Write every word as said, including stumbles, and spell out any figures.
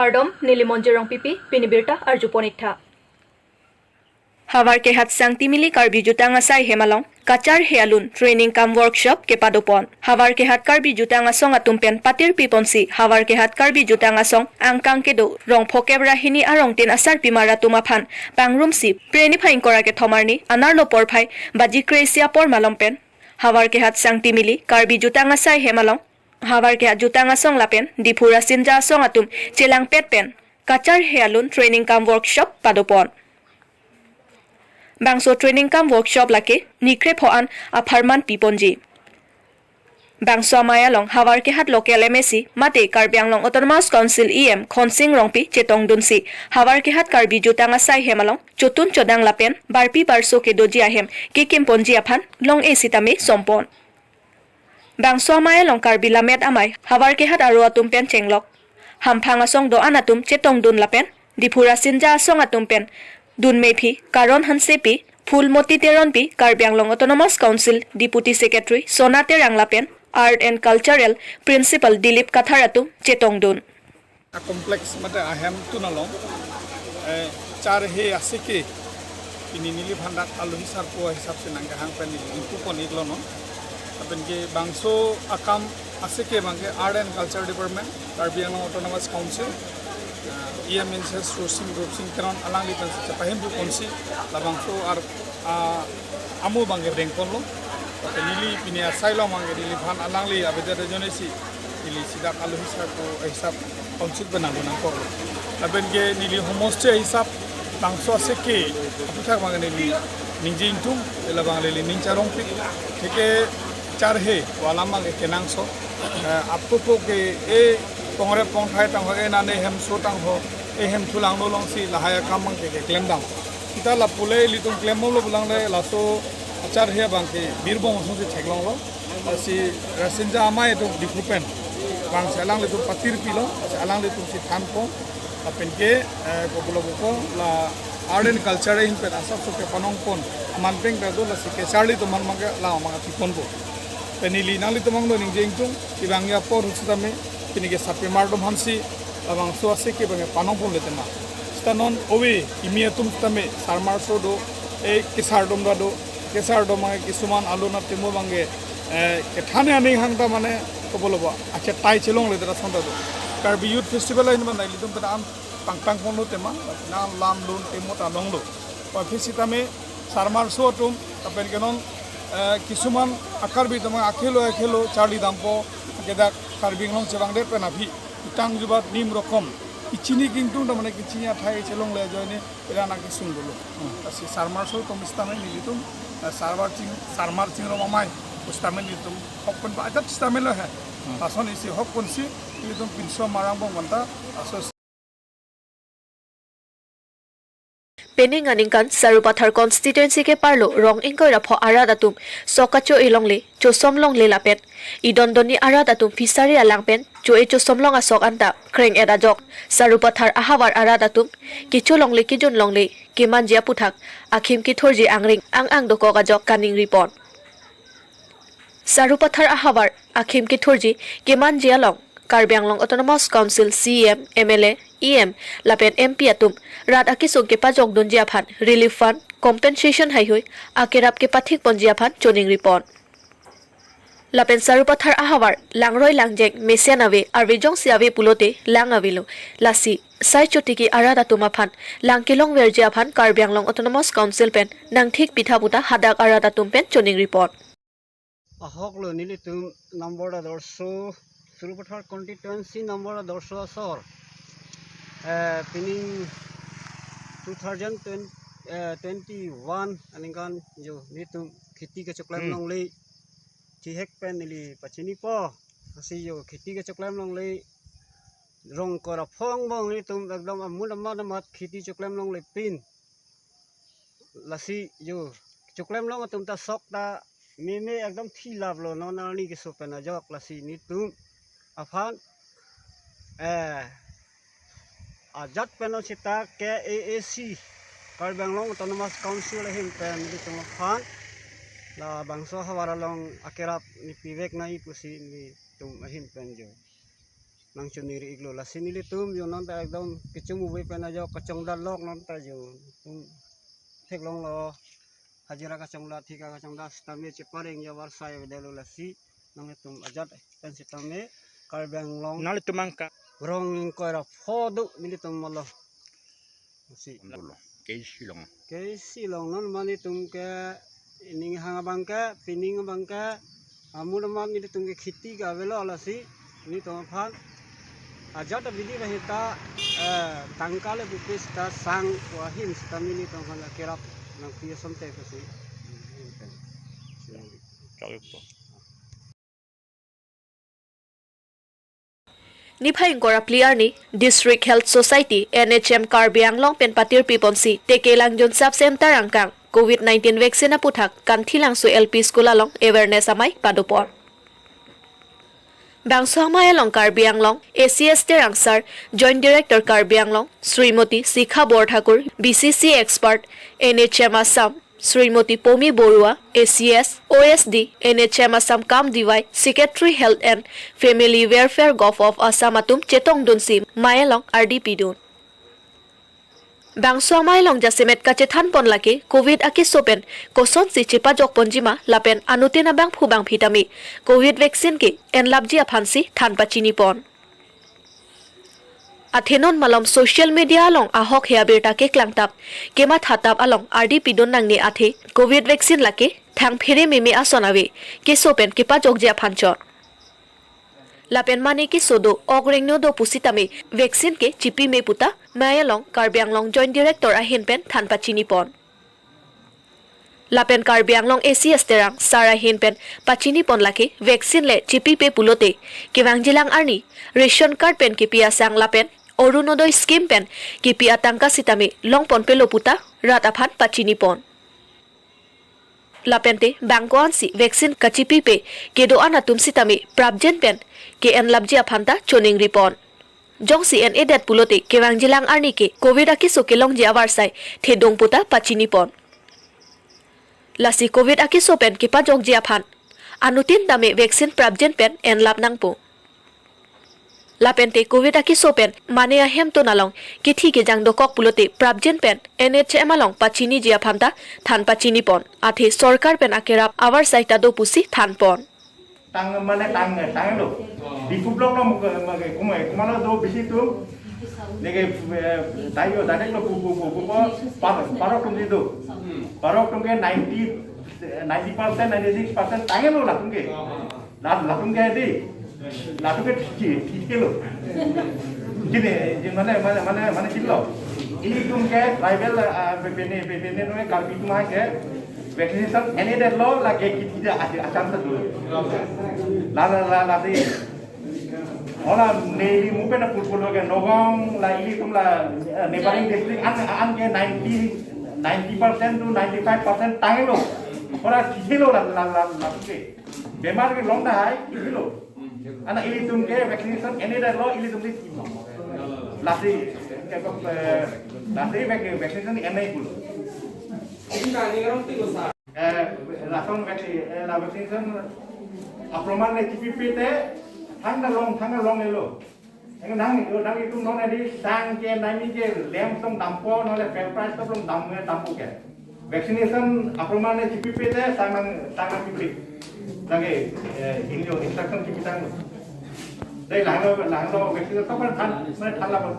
Kardom, neli Monjir Rongpipi, pini birta arjupon iktha. Havarkehat Sangtimili Karbi Jutang Asai hem along Kacharhe alun training cum workshop kepadopon. Havarkehat Karbi Jutang Asong atum pen patirpiponsi Havarkehat Karbi Jutang Asong angkang kedo rong phokep ra hini arong tin asarpimar atum aphan pangrumsi Phre niphai ingkoi ra kethom arni anerlo porphai baji kre-isi apor malom pen Havarkehat Sangtimili Karbi Jutang Asai hem along Havarkehat Jutang Asong lapen Diphu Rasinja Asong atum chelangpet pen Kacharhe alun training cum workshop padopon. Bangso training cum workshop lake ni krepho an apharman piponji. Bangso amei along Havarkehat local M A C mate Karbi Anglong Autonomous Council E M Khonsing Rongpi chetongdunsi Havarkehat Karbi Jutang Asai hem along chotun chodang lapen barpi barso kedoji ahem kekimponji aphan long-e sitame sompon. Bangso amei along Karbi Lammet Amei Havarkehat aro atum pen chenglok, hamphang asong do-an atum chetongdun lapen Diphu Rasinja Asong atum pen dunmephi Karon Hansepi, Phulmoti Teronpi, Karbi Anglong Autonomous Council Deputy Secretary Sona Terang lapen Art and Cultural Principal Dilip Kathar atum chetongdun. A complex mate ahem tun along, eh, Charhe aseke pini neliphan dak alohi sarpo hisap si nangkehang pen neli ingpupon iklo non. Lapen ke bangso akam aseke abangke Art and Culture Department, Karbi Anglong Autonomous Council, eh, E M Mister Sursing Rupsing Teron alangli pen si chepahempuponsi labangso ar, ah, amo abangke dengponlo. Lapen neli pini asai along abangke neliphan alangli avedet ajoine si neli si dak alohi sarpo hisap council pen nangdun nangkorlo. Lapen ke neli homosti hisap bangso aseke aphuthak abang neli ningje ingtung, labang neli ning charongpik. Theke Charhe alam abangke kenangsot. Eh, aphuthak ke e pongrep pongthai tangka e nane hemso tangho, e hemthu langno alongsi lahai akam abangke keklemdam. Kita lapu le ilitum klembomlo pulang le laso Charhe abangke Birbhung asong si theklonglo. Lasi Rasinja Amei atum Diphu pen vangsi alanglitum patirpilo, lasi alanglitum si thanpon. Lapen ke, eh, kopilo pupo la Art and Culture ahin pen asapso kepanongpon aman peng ta do, lasi kacharli atum aphan abangke la abang apiponpo. Pen neli nanglitum abang do ningje ingtung, kevangji apor ahut sitame pini ke sarpimar atum aphansi labangso aseke abangke panongponle tema. Sita non ove kimi atum sitame sarmarso do, e kesar atum ta do, kesar atum abangke kisuman alun atimo abangke, eh, kethan aning hang ta mane kopilo pupo, achetai chelongle ta asonta do. Karbi Youth Festival ahin abang nelitum pen an pangtangponlo tema, nang lam lun timo ta longlo. Aphi sitame sarmarso atum, lapen ke non, eh, kisuman a-Karbi atum akhelo akhelo charlidampo, ke dak Karbi Anglong chevangdet pen aphi, utang jubat nim rokom, kechini kingtung ta mane kechini athai chelongle ajoine pira nangkesung dolo. Hmm. Lasi sarmarso atum sitame nelitum, eh, sarmar ching, sarmar chingrum amei sitame nelitum hokpon ba ajat sitame lo he. Hmm. Lason isi hokponsi nelitum pinso marang bong bonta laso Penang aningkan Sarupathar constituency keparlo rong ingkoi ra pho arat atum sok kacho-e longle, chosom longle lapen idon donni arat atum fishery alang pen cho-e chosom long asok anta kreng-et ajok Sarupathar ahavar arat atum kecho longle kejun longle kemanji aphuthak akhim kethurji angring ang-ang dokok ajok kaningripon. Sarupathar ahavar akhim kethurji kemanji along Karbi Anglong Autonomous Council C E M, M L A, E M lapen M P atum rat akesung kepajokdunji aphan relief fund, compensation haihui akerap kepathikponji aphan choningripon. Lapen Sarupathar ahavar langroi langjeng mesen ave, arve jongsi ave pulote lang avelo. Lasi sai chotiki arat atum aphan lang kelongverji aphan Karbi Anglong Autonomous Council pen nangthik pitha puta hadak arat atum pen choningripon. Ahok lo nelitum number adorsho, Sarupathar constituency number adorsho asor. Eh, pining two thousand twenty, eh, twenty-one aningkan jo nelitum kheti kechoklem Hmm. longle. Thihek pen neli pachinipo. Lasi jo kheti kechoklem longle. Rong kora phong bong nelitum ekdom amun amat amat kheti choklem longle pin. Lasi jo choklem long atum ta sok ta meme ekdom thilaplo non arni keso pen ajok lasi nelitum aphan, eh, ajat pen sita K A A C, Karbi Anglong Autonomous Council ahin pen nelitum aphan labangso ahavar along akerap nepivek nai pusi nelitum ahin pen jo. nangchoningri iklo. Lasi nelitum jo non ta ekdom kechung uvoi pen ajo kachongdat lok non ta jo. Tum theklonglo. Hajira kachongdat, thika kachongdat sitame chepareng jo avarsai avedetlo lasi. Nangtum ajat pen sitame Karbi Anglong. Nanglitum angka. Rong ingkoi ra pho do nelitum molo. Si. Ke isi along. Ke isi along non ma nelitum ke ning hang abang ke, pining abang ke, amu nama nelitum ke kheti ke avelo lasi, nelitum aphan. Ajat abidi bahita, eh, tangka le bupis ta sang ko ahin sitame nelitum aphan kerap nangpi asonte ke si. Chok ikpo. Niphai ingkoi ra phli arni District Health Society, N H M Karbi Anglong pen patirpi ponsi Tekelangjun Sub Center angkang Covid nineteen vaccine aputhak Kanthilangso L P School along awareness amei padopon. Bangso amei along Karbi Anglong A C S Terang Sir, Joint Director Karbi Anglong, Srimoti Sikha Borthakur, B C C expert, N H M Assam, Srimoti Pomi Borua, A C S, O S D, N H M Assam cum D Y, Secretary Health and Family Welfare Govt of Assam atum chetongdunsi amei along ardi pidun. Bangso amei along jasemet kachethanpon lake Covid akeso pen kosonsi chepajokponjima lapen anuttin abangphu bangphi tame Covid vaccine ke enlapji aphansi than pachinipon. Athe non malom social media along ahok he abirta keklangtap, kemathatap along ardi pidun nangne athe Covid vaccine lake thang phere meme ason ave, keso pen kepajokji aphan chot. Lapen mane keso do, ok rengno do pusitame vaccine ke chipime puta amei along Karbi Anglong Joint Director ahin pen than pachinipon. Lapen Karbi Anglong A C S Terang Sir ahin pen pachinipon lake vaccine le chipipe pulote kevangjilang arni ration card pen kipi asang lapen Orunodoi scheme pen kipi atangka sitame longponpelo puta rat aphan pachinipon. Lapente bangko-ansi vaccine kachipipe kedo-an atum sitame prapjin pen ke-enlapji aphanta choningripon. Jongsi en-edet pulote kevangjilang arni ke Covid akeso kelongji avarsai thedung puta pachinipon. Lasi Covid akeso pen kepajokji aphan anuttin tame vaccine prapjin pen enlap nangpo. Lapente Covid akeso pen mane ahemtun along kethi kejang dokok pulote prapjin pen N H M along pachiniji aphanta than pachinipon. Athe sorkar pen akerap avarsai ta do pusi thanpon. Tang mane tang tanglo. Diphu block lo muk mage kumai kumalo do bisi tu. Nege eh, tayo direct lo pu pu pu pu pu par parok tum do. Parok tum ke ninety ninety percent ninety six percent tanglo latum ke. La latum ke di. Latum ke thiki thiki lo. Gini mane mane mane mane kilo. Ilitum ke tribal ah, bepene bepene no Karbi tum ke vaccination en-edet lo lake kiti da achi acham sa dulu. La la la la di. Hola neli mupen na pulpul ke Nagaon la ilitum la eh, neighboring district an an ke ninety ninety percent to ninety five percent tanglo. Hola kilo la la la la ke. Bemar ke long da hai kilo. Ana ilitum ke vaccination en-edet lo ilitum di. Lasi ke eh, lasi vac- vaccination en-e kul. Eh, lason vaccine, eh, la vaccination aproman le chipipe te thang na long thang na long elo. Eng nang nang itum non adi sang ke nami ke lem song dampo non le fair price to long dam dampo ke. Vaccination aproman le chipipe te sang nang sang nang pipri. Lagi eh, injo instruction chipitang. Dai lahlo lahlo vaccination kapan than mana than lapan.